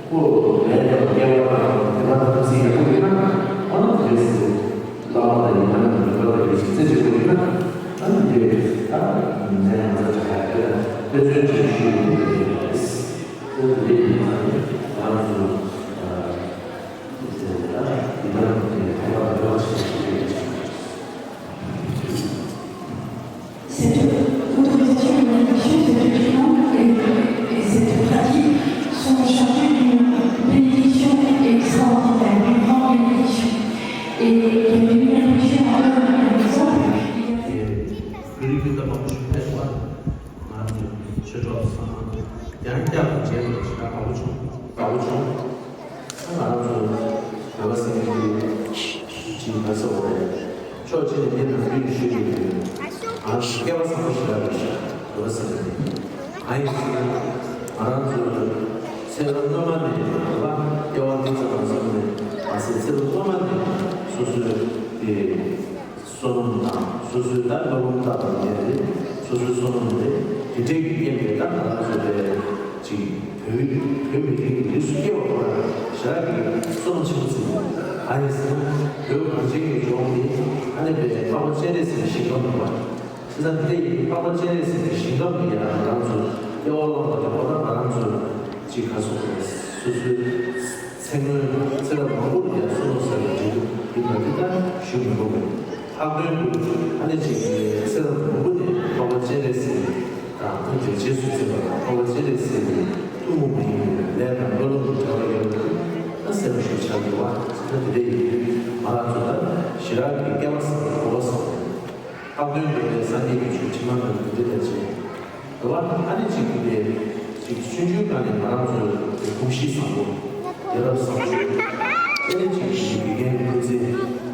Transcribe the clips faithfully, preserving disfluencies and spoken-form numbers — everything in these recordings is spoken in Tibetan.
ཁོ་ལས་དང་སྐལ་བ་དང་དེ་དག་ཐམས་ཅད་ཡག་པོ་ཡོད་ན། ཨ་ནི་དེ་རེད་ཟེར། བླ་མ་དང་ཡིན་ན་ནི་མི་འབྲལ་བའི་ཡིད་ཆེས་བྱེད་དགོས་ཡོད་ན། ཨ་ནི་དེ་ད་ནས་ང་ཚོ་གྲྭ་པ་དེ་ལ་དཔེ་མཚོན་ཅིག་ཞུ་ཡོང་གི་རེད། དེ་དེ་ཡིན་ན་ང་ཚོ་ད་འདི་ལྟར་དེ་ཐོག་ལ་འབྲེལ་བ་བྱེད་ཀྱི་ཡོད། Cette autorisation de la négation, ce document et, et cette pratique sont chargées d'une bénédiction extraordinaire, d'une grande bénédiction. Et il y avait une réflexion à eux, par exemple, il y avait ཁྱོད་རིག་གི་ད་མང་པོ་ཞིག་ཕེབས་པ། ང་ཚོ་ཆོས་གྲོགས་ཚང་མ་ཡང་བསྐྱར་དུ་མཇལ་བར་ཞེ་དྲག་དགའ་པོ་བྱུང་། དགའ་པོ་བྱུང་། ང་རང་ཚོ་བོད་པ་ཟེར་མཁན་གྱི་ཅིག་ག་ཟེར་བ་རེད། ཕྱོགས་གཅིག་ནས་ངས་ནམ་རྒྱུན་ཞུ་གི་ཡོད། ང་སྐལ་བ་བཟང་པོ་ཞེ་དྲག་རེད་ཤག་བོད་པ་ཟེར་མཁན་གྱི། གང་ཡིན་ཟེར་ན། ང་རང་ཚོ་ཚེ་རབས་སྔོན་མ་ནས་རེད་པ། སྐྱེ་བ་འདི་ཙམ་མ་ཟད་ནས་མ་ཟད་ཚེ་རབས་སྔོན་མ་ནས་སོ་སོའི་དེ། བསོད་ནམས་དང་སོ་སོའི་ད་སློབ་ཕྲུག་དག་དང་ཡིན་རེད། སོ་སོའི་བསོད་ནམས་རེད། དེ་འདྲའི་གི་རྐྱེན་པས་ད་ང་རང་ཚོ་དེ་ཅིག་བོད་བོད་མི་རིགས་ཀྱི་རིགས་སུ་སྐྱེ་བ་ཁོ་རང་ཞེ་དྲག་གི་བསོད་ནམས་ཆེན་པོ་ཅིག་རེད། གང་ཡིན་ཟེར་ན་བོད་གངས་ཅན་གྱི་ལྗོངས་འདི་ཨ་ནི་པའི་འཕགས་པ་སྤྱན་རས་གཟིགས་ཀྱི་ཞིང་ཁམས་རེད་པ། བྱས་ཙང་དེ་ཡི་འཕགས་པ་སྤྱན་རས་གཟིགས་ཀྱི་ཞིང་ཁམས་འདི་ཡང་ང་རང་ཚོ་སྐྱེ་བ་བླངས་པ་དེ་ཁོ་ན་ང་རང་ཚོ་ཅིག་ག་ཚོད་རེད། སོ་སོའི་ཚེ་སྔོན་ཚེ་རབས་མང་པོར་ཡང་བསོད་ནམས་བསགས་པའི་འབྲས་བུ་ཡིན་པ་འདི་ལྟར་ཞུ་མི་དགོས་པས། ལྷག་དོན་དུ་ཨ་ནི་ཅིག་ཚེ་རབས་མང་པོ་ནས་འཕགས་པ་སྤྱན་རས་གཟིགས་དང་ཨ་ནི་རྗེས་སུ་འཛིན་པ་དང་འཕགས་པ་སྤྱན་རས་གཟིགས་ཀྱི་ཐུན་མོང་མ་ཡིན་པའི་ལས་དང་སྨོན་ལམ་དུ་བྱ་བ་ཡོད་པ་ད་གསལ་པོ་ཞིག་ཆགས་ཡོད་པ་ད་དེ་འདྲ་ཡིན་དུས་ང་རང་ཚོ་ད་ཞེ་དྲག་གི་སྐལ་བ་བཟང་པོ་གོ་བ་བཟང་པོ། ལྷག་དོན་དུ་ནས་སངས་རྒྱས་ཀྱི་ཆོས་ཁྲིད་མ་ནང་གི་འདི་ལས་བྱེད། དེ་བ་ཨ་ནི་གཅིག་གི་ལས་ཅིག་ཆུང་ཆུང་སྒང་ནས་ང་རང་ཚོའི་གོམས་གཤིས་བཟང་པོ། ཡ་རབས་བཟང་པོ། ཨ་ནི་གཅིག་གི་དགེ་རྒན་སྐུ་ཚེ་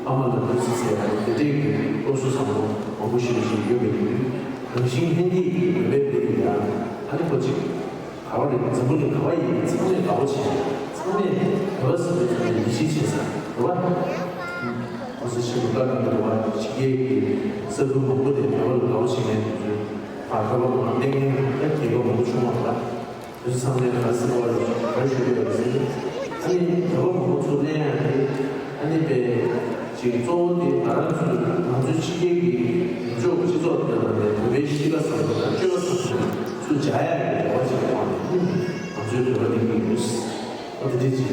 ཨ་མ་ལ་སྐུ་ཚེ་ཟེར་ཡ་དེ་འདྲའི་གི་སློབ་གསོ་བཟང་པོ་མང་པོ་ཞིག་ཞིག་ཡོད་པ་ཡིན་དུས་རང་བཞིན་ལྷན་སྐྱེས་ཀྱི་བོད་པའི་ལས་ཡིན་ཡང་ཨ་ནི་ཁོ་གཅིག་ག་བ་རེད། འཛམ་བུ་གླིང་ག་བ་ཡིན་ཚང་མས་དགའ་པོ་བྱེད། ཚང་མས་བོད་པ་ཟེར་བའི་ཚང་མས་ཡིད་ཆེས་བྱེད་ས་རེད་བ། ཨོ་སི་ཆེན་པོ་བཀའ་གནང་གི་རེད་བ། ཕྱི་རྒྱལ་གྱི་ས་ཁུལ་མང་པོ་ནས་བོད་པ་ལ་དགའ་པོ་བྱེད་མཁན་དེ་ཚོས་ད་བོད་པ་མང་བསྟན་མཁན་ད་རྒྱལ་ཁབ་མང་པོ་བྱུང་བ་རེད་བ། དེ་ཚོ་ཚང་མས་ག་རེ་ཟེར་བ་རེད། ག་རེ་ཞུ་གི་ཡོད་རེད་ཟེར་ན། ཨ་ནི་བོད་པ་མང་པོ་ཚུར་གནས་ཡག་དེ་ཨ་ནི་པའི་ཅིག་གཙོ་བོ་དེ་ང་རང་ཚོའི་ང་ཚོའི་ཕྱི་རྒྱལ་གྱི་ནུབ་ཕྱོགས་སྤྱི་ཚོགས་དེ་ལ་ནས་བོད་པའི་གཤིས་ཀ་བཟང་པོ་དང་སྤྱོད་པ་བཟང་པོ་ཚུར་སྦྱར་ཡག་གི་རེ་བ་ཅིག་བཏང་ནས་ང་ཚོའི་བོད་པ་འདི་གི་ཡོད། ཨ་དེ་འདྲ་ཅིག་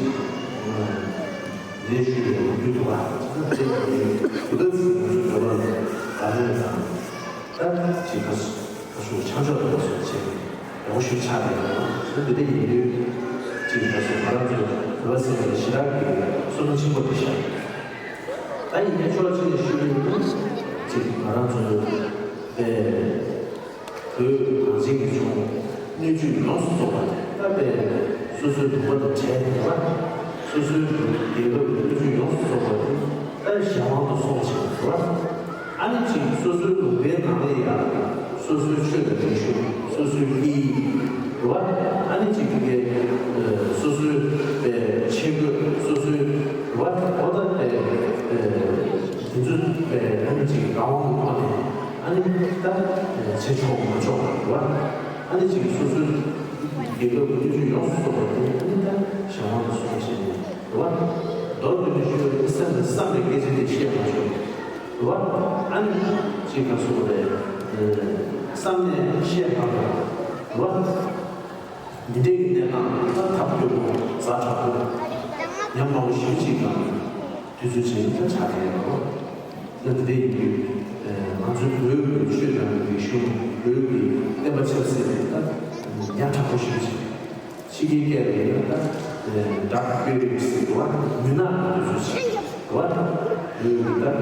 ལས་ཞུ་བའི་ལོ་རྒྱུས་འདུག་བ། ཨ་དེ་འདྲ་ཅིག་ཡོད་འདུག་ད་ཚིག་ང་ཚོའི་བོད་པ་ལ་དགའ་མོས་དང་ད་ཅིག་ག་སུ་ག་སུ་ཆ་འཇོག་དང་སོགས་བྱས་ཡག་པོ་ཞིག་ཆགས་བསྡད་ཡོད། ཨ་དེ་འདྲ་ཡིན་དུས་ཅིག་ག་སུ་ང་རང་ཚོའི་བོད་པ་ཟེར་བ་ཞེ་དྲག་གི་བསོད་ནམས་ཆེན་པོ་རེད་ཤག་ད་ཡིན་ནའི་ཕྱོགས་གཅིག་ནས་ཞུ་ཡིན་ན་ཅིག་ང་རང་ཚོའི་པའི་བོད་གངས་ཅན་གྱི་ལྗོངས་སྣོད་བཅུད་ཡོངས་སུ་རྫོགས་པ་ད་པའི་སོ་སོའི་ལུང་པ་དང་བྲལ་ནས་བ། སོ་སོའི་རྒྱལ་ཁབ་ཀྱི་སྣོད་བཅུད་ཡོངས་སུ་རྫོགས་པ་དེ་ད་གཞན་དབང་དུ་སོང་བྱས་པ་རེད་བ། ཨ་ནི་ཅིག་སོ་སོའི་ལུང་པའི་ནང་ལ་ཡང་སོ་སོའི་ཆོས་དང་རིག་གཞུང་སོ་སོའི་སྐད་ཡིག་རེད་བ། ཨ་ནི་ཅིག་དེ་གའི་སོ་སོའི་པའི་ཆས་གོས་སོ་སོའི་རེད་བ། འོ་ད་དེ་དེ་ཚོ་པའི་ཨ་ནི་ཅིག་བདག་དབང་དུ་བཏང་ནས་ཨ་ནི་ད་བྱེད་ཆོག་མ་ཆོག་རེད་བ། ཨ་ནི་ཅིག་སོ་སོའི་རྒྱལ་ཁབ་ཀྱི་སྣོད་བཅུད་ཡོངས་སུ་རྫོགས་པ་དེ་ཨ་ནི་ད་གཞན་དབང་དུ་སོང་བྱས་ནས་རེད་བ། མདོར་བསྡུས་ནས་ཞུས་པ་ཡིན་ན་སེམས་ལ་བསམ་པའི་སྐད་ཆ་དེ་བཤད་མ་ཆོག་རེད་བ། ཨ་ནི་ཅིག་ག་སོགས་རེད། བསམ་ནས་བཤད་མ་དགོས་རེད་བ། འདི་འདྲའི་གནས་སྟངས་ད་ཐབས་སྐྱོ་པོ་ཛ་དྲག་པོ་ཉམས་དམའ་བོ་ཞེ་པོ་ཅིག་དང་དུས་ཚོད་ཅིག་ད་ཆགས་བསྡད་ཡོད་རེད་བ། ད་འདི་འདྲ་ཡིན་དུས་ང་ཚོའི་བོད་ཀྱི་ཆོས་དང་རིག་གཞུང་བོད་ཀྱི་བསྟན་པ་ཆབ་སྲིད་དེ་ད་ཉག་ཕྲ་པོ་ཞེ་པོ་ཅིག་ཕྱི་རྒྱལ་སྐད་ལ་ཡིན་ན་ད་ཌར་ཀི་པི་རི་ཡོད་ཟེར་གི་རེད་བ། མུན་ནག་གི་དུས་ཚོད་ཅིག་རེད་བ། བོད་ཀྱི་ད་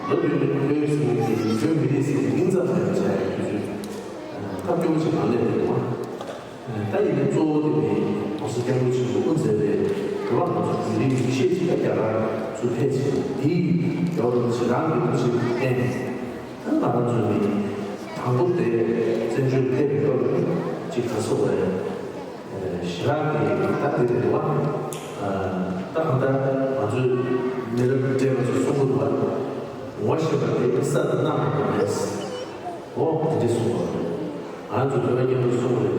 བོད་ལོ་བོད་མི་བོད་ཟེར་གི་བོད་མི་རིགས་ཟེར་གི་མིང་ཙམ་ཡང་བྱ་ཡག་དུས་ཚོད་ཐབས་སྐྱོ་པོ་ཅིག་གང་སླེབས་འདུག་བ། ད་ཡིན་ནའི་གཙོ་བོ་དེ་ནི་༸གོང་ས་༸སྐྱབས་མགོན་ཆེན་པོས་དབུ་མཛད་པའི་རེ་བ་ང་ཚོ་བོད་རིགས་ཡིད་ཆེས་ཅིག་ལ་རྒྱ་གར་ཚུར་ཕེབས་ཕྱིན་འདིའི་ཡོ་རོབ་ཇི་ལྟར་གྱི་ཐུགས་རྗེ་བརྟེན། ད་ང་རང་ཚོ་ནི་དང་པོ་དེ་བཙན་བྱོལ་ཕེབས་པའི་སྐབས་ནི་ཅིག་ག་སོགས་རེད། ཞེ་དྲག་གི་ད་དེ་རེད་བ། ད་གང་ལྟར་ང་ཚོའི་མི་རབས་བགྲེས་པ་ཚོས་གསུང་གི་འདུག་བ། ངོ་ཤེས་པ་དེ་ས་དང་གནམ་མ་གཏོགས་མེད། འོ་དེ་འདྲས་གསུངས་པ་རེད། ང་ཚོ་བོད་པ་མཉམ་དུ་གསུངས་པ་རེད།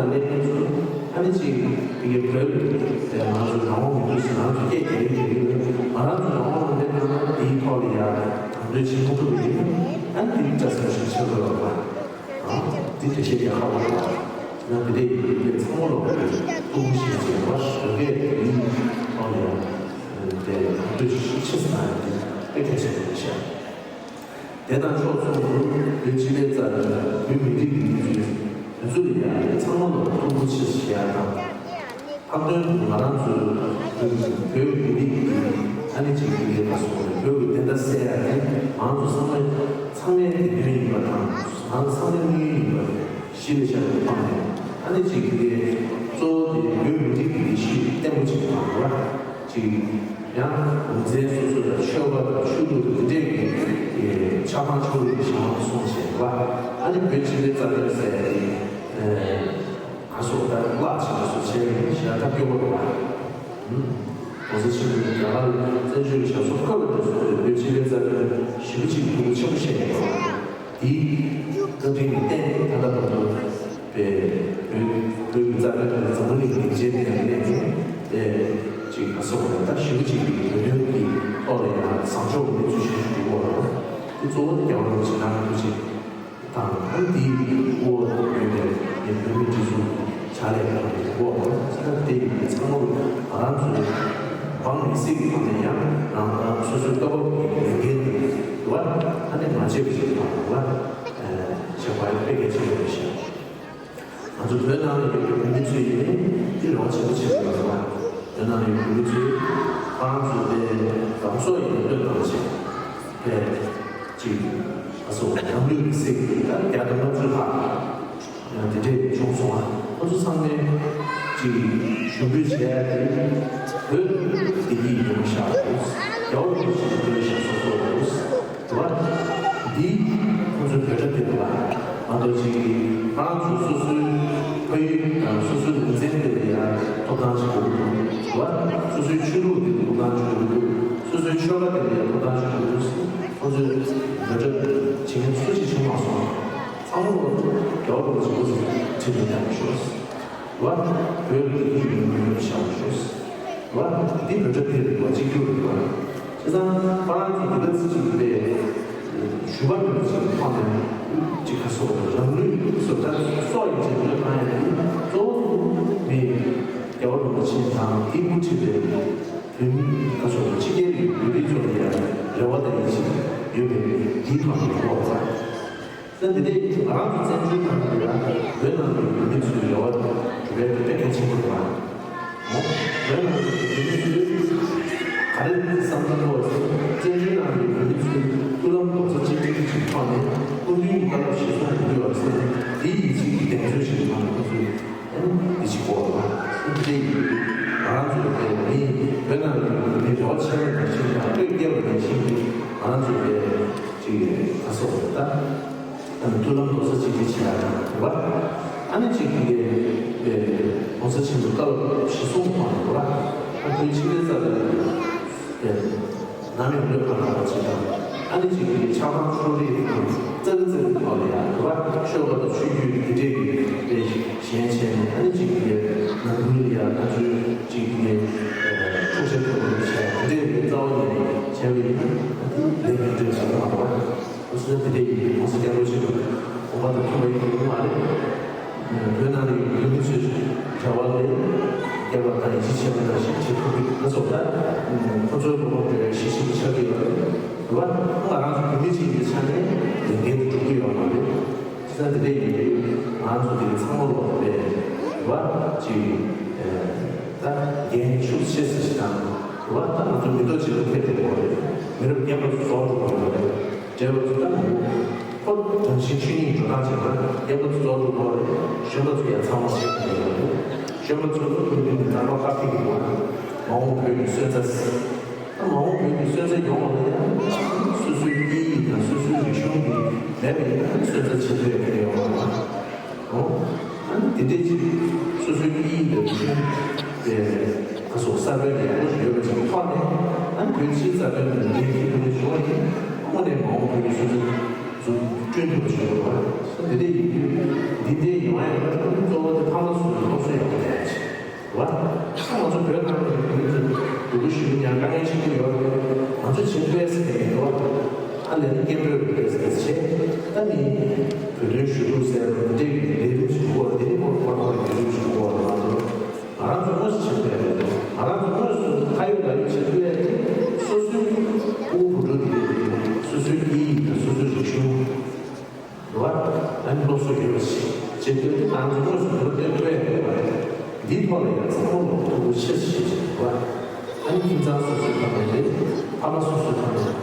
ལ་སླེབས་མཁན་ཚོ་ཨ་ནི་ཅིག་དེ་གའི་བོད་དེ་ང་ཚོ་རང་དབང་མི་འདུག་ཟེར། ང་ཚོ་སྐད་རྒྱག་གི་རེད། ང་རང་ཚོ་རང་དབང་ལ་སླེབས་ན་དེའི་ཐོག་ལ་ཡ་གང་འདོད་བྱེད་མ་ཐུབ་པ་ཡིན་ན། ཨ་ནི་དེ་རིགས་འདྲ་ཟེར་བ་ཞིག་ཆགས་དགོས་པ། ཨ་དེ་འགྲེལ་བཤད་རྒྱག་ཁག་པོ་རེད་པ། ཡང་དེ་འདྲ་ཡིན་དུས་ཚང་མ་ལོག་པའི་ཐུགས་ཁུར་ཞིག་བྱེད་པ་བོད་སྐད་དེའི་ཐོག་ལ་ཡ། དེ་ལ་ཐུགས་རྗེ་ཆེ་ཟེར་ན་དེ་དཔེ་གལ་ཆེན་པོ་རེད་ཤག་དེ་དང་ཕྱོགས་མཚུངས་སུ་བོད་སྤྱི་པའི་རྩ་དོན། བོད་མི་རིགས་ཀྱི་གནས་ཚུལ། དེ་ཚོ་ལ་ཡང་ཚང་མ་ལ་མཐུན་པོ་ཆེ་བྱེད་ཡག་དང་། ལྷག་དོན་དུ་ང་རང་ཚོའི་བོད་ཀྱི་བོད་མི་རིགས་ཀྱི་ཨ་ནི་གཅིག་གི་ལས་ཀ་སོགས་ནས་བོད་ཀྱི་བདེན་མཐའ་གསལ་ཡག་དེ་ང་ཚོ་ཚང་མས་ཚང་མའི་བདེ་དོན་ཡིན་པ་དང་། ང་ཚོ་ཚང་མའི་དམིགས་ཡུལ་ཡིན་པ་གཞི་ལ་བཞག་པའི་ཐོག་ནས། ཨ་ནི་གཅིག་གི་ལས་གཙོ་བོ་དེ་བོད་མི་རིགས་ཀྱི་ལས་གཞི་བརྟན་པོ་ཅིག་དང་། རེད་བ། ཅིག་ཡང་ལུང་ཚན་སོ་སོ་དང་ཆོལ་ཁ་དང་ཆོས་ལུགས་དང་དེ་འདྲས་ཀྱི་ཆབ་འབངས་ཕྱོགས་རིས་ཀྱི་བྱ་བ་སོང་བྱས། རེད་བ། ཨ་ནི་བོད་སྤྱི་པའི་རྩ་དོན་ཟེར་ཡག་དེ། ཨ་སོགས་ད་བརླག་ཕྱིན་པ་སོགས་བྱས་ནས་ཞེ་དྲག་སྐྱོ་པོ་རེད་བ། ཨུམ། གོང་ས་ཆེན་པོས་རྒྱ་གར་བཙན་བྱོལ་གྱི་ཞབས་སོར་བཀོད་པ་དེ་ཚོ་བོད་སྤྱི་པའི་རྩ་དོན་ཞེ་པོ་ཅིག་གི་ཕྲུ་གུ་ཆེན་པོ་བཤད་ཡོད་པ་དེའི་བཀའ་དྲིན་ལ་བརྟེན་ནས་ད་ལྟ་བར་དུ་བོད་བོད་བོད་ཀྱི་རྩ་དོན་དང་འཛམ་བུ་གླིང་སྡིངས་ཆའི་སྟེང་ལ་གནས་ཏེ། དེ་ཅིག་ཨ་སོགས་རེད། ད་ཞེ་པོ་ཅིག་གི་བོད་དོན་གྱི་ཐོག་ལ་ཡང་བཟང་ཕྱོགས་ཀྱི་གནས་ཚུལ་ཞེ་པོ་ཅིག་འདུག་གོ། དེ་གཙོ་བོ་རྒྱལ་བ་རིན་པོ་ཆེ་རང་གི་ཐུགས་རྗེ་དང་། ཨ་ནི་དེའི་དབུ་འོག་ཏུ་ཡོད་པའི་ངས་བོད་མི་སྒྲིག་འཛུགས་ཕྱག་ལས་གནང་བའི་དབུ་འོག་ཏུ་ད་དེ་ཡིན་པའི་ཚང་མ་ལ་ང་རང་ཚོའི་འབངས་མི་སེར་གྱི་ཐོག་ནས་ཡང་རང་རང་སོ་སོའི་སྐབས་བབ་ཀྱི་ལས་འགན་དེ་རེད་བ། ཨ་ནི་མ་བརྗེད་པ་ཞིག་དང་རེད་བ། བྱེད་དགོས་དཔེ་གལ་ཆེན་པོ་རེད་ཤག་ང་ཚོ་བོད་ནང་ལ་ཡོད་པའི་བོད་མི་ཚོས་ཡིན་ནའི་དེ་རེ་བ་ཆེན་པོ་བྱེད་དགོས་རེད་བ། བོད་ནང་ལ་ཡོད་པའི་བོད་མི་ཚོས་ཁོ་རང་ཚོའི་དེ་རང་སྲོག་ཡིན་ནའི་བློས་བཏང་བྱས། དེ་ཅིག་ཨ་སོ་ནང་ལུས་མི་སེར་གྱི་ད་རྒྱ་དང་མ་ཚོས་ཧ་ཡང་དེ་འདྲས་བྱུང་སོང་བ། ཁོ་ཚོ་ཚང་མས་ཅིག་ཞུ་འབོད་བྱས་ཏེ་བོད་བདེ་སྐྱིད་ཡོང་ཤག་རྒྱལ་བ་རིན་པོ་ཆེ་བོད་ཞབས་སོར་བཀོད་རེད། དེ་བ། འདི་ཁོང་ཚོའི་འབོད་སྒྲ་དེ་རེད་བ། མ་གཏོགས་ཅིག་ང་རང་ཚོ་སོ་སོའི་ཕ་ཡུལ་དང་སོ་སོའི་ལུང་ཚན་དེ་ལ་ཡང་ཐོབ་ཐང་ཞིག་དགོས་ཀྱི་འདུག་བ། སོ་སོའི་ཆོས་ལུགས་དེ་ལ་ཐོབ་ཐང་ཞིག་དགོས་ཀྱི་འདུག་སོ་སོའི་ཆོལ་ཁ་དེ་ལ་ཡང་ཐོབ་ཐང་ཞིག་དགོས་ཀྱི་འདུག་ཁོང་ཚོས་འབོད་སྒྲ་བྱེད་མཁན་སུ་ཞིག་བྱུང་མ་སོང་། ཚང་མ་ལ་རྒྱལ་བ་རིན་པོ་ཆེ་སྐུ་ཚེ་ཁྲི་ལ་ཡང་ཤོག་བ། བོད་ཀྱི་ཡིག་ཡོད་མི་ཡོད་བྱ་བ་ཤོག་བ། འདི་འབོད་སྒྲ་དེ་རེད་བ། གཅིག་གྱུར་རེད་བ། བྱས་ཙང་ཁོ་རང་གིས་འདི་ལ་ཚིག་གཅིག་པའི་ཞུ་བ་མི་ཚིག་ཐོག་ནས་གཅིག་ག་སོགས་རང་ལུས་སུ་ད་སྲོག་ཡི་བྱེད་ལུས་གང་ཡང་ཡིན། གཙོ་བོ་ནི་རྒྱལ་བ་རིན་པོ་ཆེ་དང་དེའི་དབུ་ཁྲིད་པའི་བོད་མི་ག་སོགས་ཕྱི་རྒྱལ་གྱི་བོད་རིགས་ཚོ་ལ་ཡང་རེ་བ་དང་ཡིད་ཆེས་ཡོད་པའི་འདིའི་ཐོག་ནས་ཡོད་པ། ད་འདི་འདྲའི་ང་རང་ཚོ་བཙན་བྱོལ་ནང་ལ་ཡང་བོད་ནང་གི་བོད་མི་ཚོའི་རེ་བ་དང་གྲུབ་འབྲས་དེ་དཔེ་གལ་ཆེན་པོ་རེད་བ། བོད་ནང་གི་བོད་མི་ཚོས་ག་རེ་བསམ་བློ་བཏང་དགོས་ཟེར་ན། བཙན་བྱོལ་ནང་གི་བོད་མི་ཚོས་མཐུན་ལམ་རྡོག་རྩ་གཅིག་སྒྲིལ་གྱི་ཐོག་ནས་སྐུ་མདུན་གྱི་བཀའ་སློབ་གཞིར་བཟུང་དགོས་ཀྱི་ཡོད་པ་ཟེར་ནས། འདི་ཡིད་ཆེས་ཀྱི་གདེང་ཚོད་ཞིག་གི་ཐོག་ནས་ཁོ་ཚོས་ཨ་ནི་འདི་ཞིག་གོ་བ། འདི་འདྲའི་ཡིན་དུས་ང་རང་ཚོ་བོད་མི་བོད་ནང་གི་བོད་མི་རེ་བ་ཆེན་པོ་ནང་བཞིན་དང་བློས་བཀལ་བ་ནང་བཞིན་གྱི་ང་རང་ཚོ་བོད་ཅིག་ག་སོགས་ད། ཨ་ནི་མཐུན་ལམ་རྡོག་རྩ་གཅིག་སྒྲིལ་བྱེད་ཡག་དང་། རེད་བ། ཨ་ནི་གཅིག་གི་ཨེ་༸གོང་ས་ཆེན་པོའི་བཀའ་སློབ་གཞིར་བཟུང་ཐོག་ནས། རེད་བ། ཨ་བོད་སྤྱི་པའི་རྩ་དོན་ཨེ་ནམ་ཡང་བློས་བཀལ་མ་དགོས་པ་ཅིག་དང་། ཨ་ནི་གཅིག་གི་ཆབ་འབངས་ཕྱོགས་རིས་དང་རྩ་རི་རྩ་རིའི་ཐོག་ལ་ཡང་། རེད་བ། ཆོལ་ཁ་དང་ཆོས་བརྒྱུད་དེ་འདྲས་ཀྱི་ཨེ་ཞེན་བྱས་ནས། ཨ་ནི་གཅིག་གི་ནང་ཁུལ་ལ་ཡང་ང་ཚོའི་གཅིག་གི་ཨེ་འཁྲུག་ཆ་དོད་པོ་བྱས། དེ་འདྲས་ཀྱི་རྩ་བ་ཉིད་ནས་བྱས་པ་ཡིན་ན། ཨ་ནི་ལས་རྒྱུ་འབྲས་ཆགས་ཀྱི་མ་རེད་བ། ཁོ་ཚོ་དེ་འདྲ་ཡིན་པའི་༸གོང་ས་༸སྐྱབས་མགོན་ཆེན་པོའི་དགོངས་པ་དང་མཐུན་པ་ཡིན་དགོས་མ་རེད། བོད་ནང་ལ་ཡོད་པའི་བོད་མི་ཚོས་བྱ་བ་ལས་རྒྱལ་བ་དང་ཡིད་ཆེས་བྱེད་པ་ནང་བཞིན་བྱེད་ཐུབ་ཀྱི་མ་སོང་ད། ཁོ་ཚོའི་དགོངས་པ་འགྲོ་བའི་གཞི་ཞིག་ཆགས་ཀྱི་ཡོད་རེད། རེད་བ། ང་རང་ཚོ་བོད་མི་ཅིག་ཡིན་པའི་ཆ་ནས་ལས་འགན་དེ་སྒྲུབ་ཀྱི་ཡོད་མ་རེད། བྱས་ཙང་དེ་འདྲ་ཡིན་དུས་ང་ཚོ་དེ་གི་ཚང་མ་ལོག་པའི་རེད་བ། ཅིག་ད་འགན་ཤུགས་ཆེ་ས་ཞིག་དང་། རེད་བ། ད་ང་ཚོ་མི་ཐོག་ཅིག་ལ་ཕེབས་བསྡད་ཡོད་རེད། མི་རབས་རྒན་པ་ཚོ་རྫོགས་འགྲོ་གི་ཡོད་རེད། བགྲེས་པ་ཚོ་ད་མང་པོ་ཁོ་རང་བཞིན་ཆོས་ཉིད་འགྲོ་སྟངས་བྱས་ན་རྒན་པ་ཚོ་རྫོགས་འགྲོ་གི་ཡོད་རེད། གཞོན་པ་ཚོ་ཡང་ཚང་མ་ཕེབས་བསྡད་ཡོད་རེད། གཞོན་པ་ཚོ་ལ་ཁོ་ཚོའི་རྣམ་པ་ཁ་ཕིག་གི་འདུག་མ་འོངས་བོད་ཀྱི་སོན་རྩ། ད་མ་འོངས་བོད་ཀྱི་སོན་རྩ་ཡོང་བ་ལ་ཡང་སོ་སོའི་སྐད་ཡིག་དང་སོ་སོའི་རིག་གཞུང་གི་མེད་པ་ཡིན་ན་སོན་རྩ་བྱེད་ཐུབ་ཡ་གང་ཡང་ཡོང་མ་རེད། ཨོ། ཨ་ནི་དེ་འདྲས་ཅིག་སོ་སོའི་སྐད་ཡིག་དང་རིག་གཞུང་དེ་ག་སོགས་གསར་པའི་ལེགས་པོ་ཞིག་ཡོད་པ་ཅིག་ཐོག་ནས། ཨ་ནི་བོད་སྤྱིའི་རྩ་དོན་དང་འབྲེལ་གྱི་བོད་ལ་བྱུང་བ་ཡིན་དངོས་གནས་མ་འོངས་བོད་ཀྱི་སོན་རྩ་འཛུགས་སྐྲུན་ཐུབ་པ་ཞིག་ཡོང་བ་རེད། དེ་འདྲས་ཡིན་དུས་འདི་འདྲས་ཡོང་ཡ་ཡིན་ན་གཙོ་བོ་དེ་ཕ་མ་ཚོའི་སློབ་གསོ་ཡག་པོ་ལེན་ཡ་ཅིག་རེད་བ། ང་ཚོ་བོད་ནང་ལ་ཡོད་པའི་མི་ཚོ་སྡུག་པོ་ཞེ་པོ་མྱངས་དཀའ་ངལ་ཆེན་པོ་ཡོད་རེད། ང་ཚོ་བྱེད་ཐུབ་ཡ་ཟེར་མཁན་ཡོད་རེད་བ། ཨ་ལས་ན་སྐད་འབོད་རེ་ཟེར་བྱས། ད་ནི་བོད་དོན་ཞུ་གཏུག་ཟེར་བ་འདི་འདྲའི་ལས་རིམ་ཞིག་དགོས་རེད། དེ་ནི་ཁོ་ཁོ་ཁོ་ལས་རིམ་ཞིག་དགོས་རེད། ང་ཚོ་ང་རང་ཚོ་དངོས་སུ་བྱེད་ཐུབ་ཡ་རེད། ང་རང་ཚོ་དངོས་སུ་ཕ་ཡུལ་ལ་ཡུལ་བྱེད་ཐུབ་ཡ་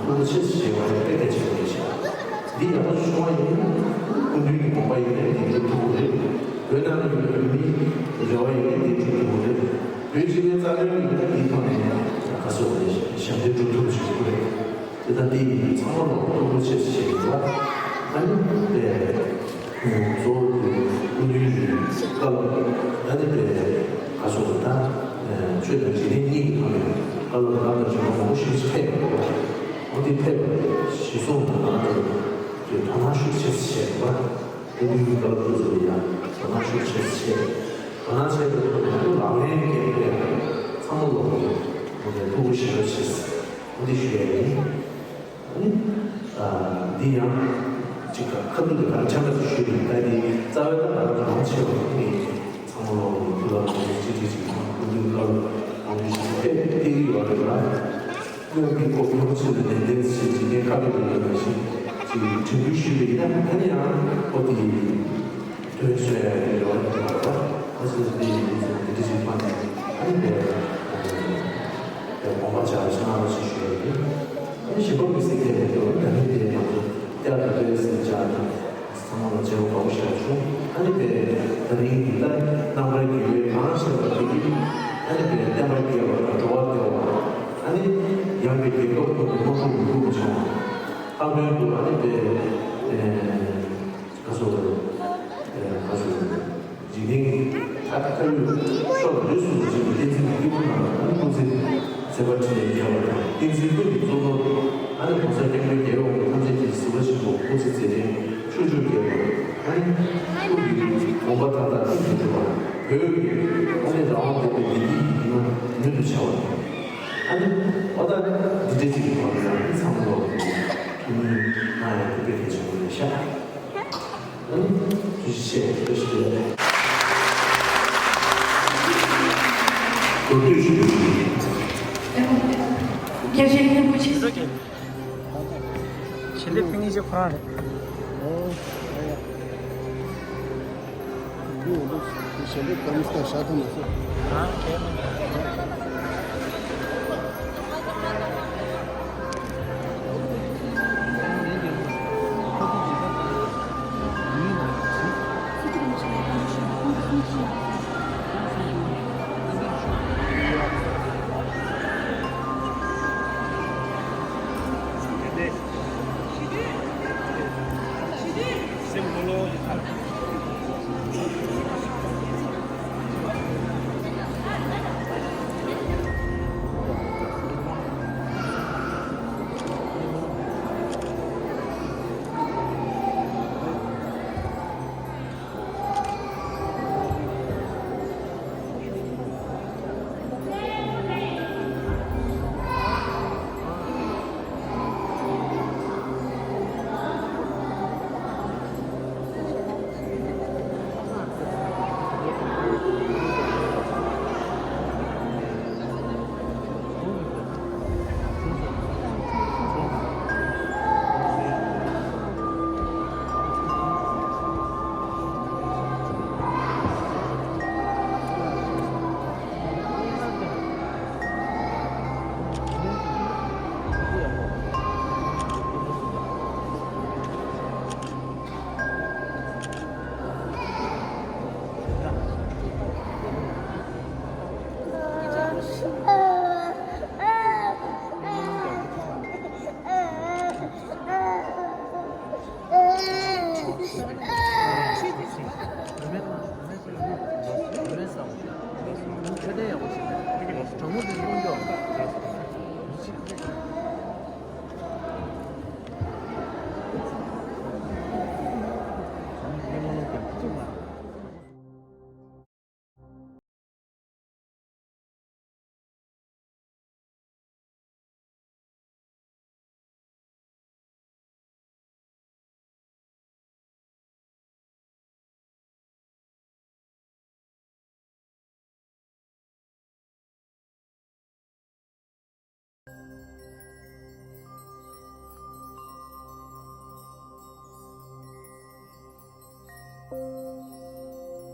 ཐུགས་རྗེ་ཆེ་ཞེས་པ་ཡང་དཔེ་གལ་ཆེན་པོ་རེད་ཤག་འདི་ཡག་པོ་བྱུང་བ་ཡིན་ན་སྐུ་མདུན་གྱི་དགོངས་པ་ཡིན་ནའི་འདི་འགྲུབ་ཐུབ་ཀྱི་རེད། བོད་ནང་གི་བོད་མིའི་རེ་བ་ཡིན་ནའི་འདི་འགྲུབ་ཐུབ་ཀྱི་རེད། བོད་སྤྱི་པའི་རྩ་དོན་ཡིན་ན་འདིའི་ཐོག་ནས་ག་སོགས་རེད་ཞབས་འདེགས་སྒྲུབ་ཐུབ་ཀྱི་རེད། དེ་ལྟར་འདི་ཡིན་ཚང་མ་ལ་ཐུགས་རྗེ་ཆེ་ཞེས་པ་ཨ་ནི་དཔེ། གཙོ་བོ་དེ་ཀུན་འདུས་ཀྱི་བཀའ་སློབ་ད་ནི་པའི་ག་སོགས་ད་ཆོས་དང་འཇིག་རྟེན་གཉིས་ཀྱི་ཐོག་ནས་བཀའ་སློབ་རབ་དང་རིམ་པ་མང་པོ་ཞིག་ཕེབས་ཡོད། འོ་དེ་ཕེབས་གཞི་བཟུང་དང་ང་ཚོ་དེ་དོ་སྣང་ཤུགས་ཆེ་ཙམ་བྱས་པ། ཀུན་འདུས་ཀྱི་བཀའ་སློབ་དེ་ཚོ་ལ་ཡང་དོ་སྣང་ཤུགས་ཆེ་ཙམ་བྱས། དོ་སྣང་བྱས་པའི་ཐོག་ནས་ལག་ལེན་བཀལ་ཏེ་ཚང་མ་ལོག་གི་འོ་དེ་ཐུགས་ཁུར་ཞེ་པོ་ཆེ་འོ་དེ་ཞུ་ཡ་ཡིན། ཨ་ནི། ཨ། འདི་ཡང་། ཅིག་ཁ་ཐུག་ཏུ་གང་འཆམ་པ་ཞིག་ཞུས་ནས་ད་འདི་རྩ་བའི་ད་ང་རང་ཆེ་བ་ནི་ཚང་མ་ལོག་ནས་ཐུགས་ལ་གོང་ཞིག་ཅི་ཅི་ཅི་ཁང་ཀུན་འདུས་བཀའ་སློབ་གོང་ཞིག་ཞིག་ཕེབས་ཏེ་ཡོད་རེད་ལ། སྔོན་གྱི་གོ་ཕུགས་ཆེད་དུ་ནན་ཏན་ཞིག་ཅིག་ངས་ཁ་བརྡ་ཡོད་པ་ཞིག་ཅིག་དྲན་སྐུལ་ཞུས་པ་ཡིན་ན་ཨ་ནི་ཡང་ཨོ་དེ་ཡིན། དོན་གསོལ་ཡ་ཡོད་རེད་ལ། ཨ་ཙི་ཙི་དེ་ཡིན་ཙང་དེ་འདྲ་ཞིག་མ་ནས་ཨ་ནི་དེ་དེ་དགོངས་པ་བྱ་བ་ཞིག་གནང་རོགས་ཞེས་ཞུ་ཡ་ཡིན། ཨ་ནི་ཞིབ་པ་མི་སྲིད་མཁན་མི་འདུག་ད་ནི་དེ་ང་ཚོ་བསྐྱར་དུ་བཀྲ་ཤིས་བདེ་ལེགས་ཟེར་བྱ་དང་ཚང་མ་ལ་མཇལ་བ་དགའ་པོ་ཞིག་བྱུང་། ཨ་ནི་དེ་ད་རིང་འདི་ལྟར་རྣམ་དཀར་དགེ་བའི་གང་ཞེས་པ་དེ་གིས་ཨ་ནི་དེ་བསྟན་པ་རྒྱས་པ་དང་འགྲོ་བ་བདེ་བ། ཨ་ནི་ཡངས་པའི་རྒྱལ་ཁབ་ཐོག་ཏུ་དམག་འཁྲུག་མི་འཁྲུག་པ་བྱུང་། ལྷག་དོན་དུ་ཨ་ནི་དེ། ཁ་སོ། ཁ་སོ། འཇིག་རྟེན་ཐ་ཐ་ཡུལ་ཕྱོགས་ལ་ལུས་སུ་འཇིག་པའི་བསྟན་འཛིན་གྱི་སྐྱེས་བུ་རྣམས་ལ་ཨ་ནི་སྐུ་ཚེ་མཛད་པ་འཕྲིན་ལས་རྒྱས་པ་དང་བསྟན་འཛིན་ཀུན་གྱི་གཙུག་ནོར་ཨ་ནི་གོང་ས་སྐྱབས་མགོན་རྒྱལ་བའི་དབང་པོ་ཐམས་ཅད་ཀྱི་གཟིགས་པ་ཆེན་པོ་སྐུ་ཚེ་མཛད་འཕྲིན་ཕྱོགས་བཅུར་རྒྱས་པ་ཨ་ནི་སྐུ་ཡི་དགོངས་པ་མཐའ་དག་ཀུན་ཏུ་འགྲུབ་པ་བོད་ཀྱི་ཨ་ནི་རང་དབང་ལྡན་པའི་བདེ་སྐྱིད་ཀྱི་ཉི་མ་མྱུར་དུ་འཆར་བ་དང་ཨ་ནི་ཨོ་ད་འདི་འདྲའི་ཅིག་གི་ཐོག་ནས་ཨ་ནི་ཚང་མ་ལོག་གི་ཐུགས་སྨོན་གནང་ཡ་དེ་དཔེ་གལ་ཆེན་པོ་རེད་ཤག་ཞལ་འདེབས་ཕུལ་མཁན་ཅིག་ཁོ་རང་རེད།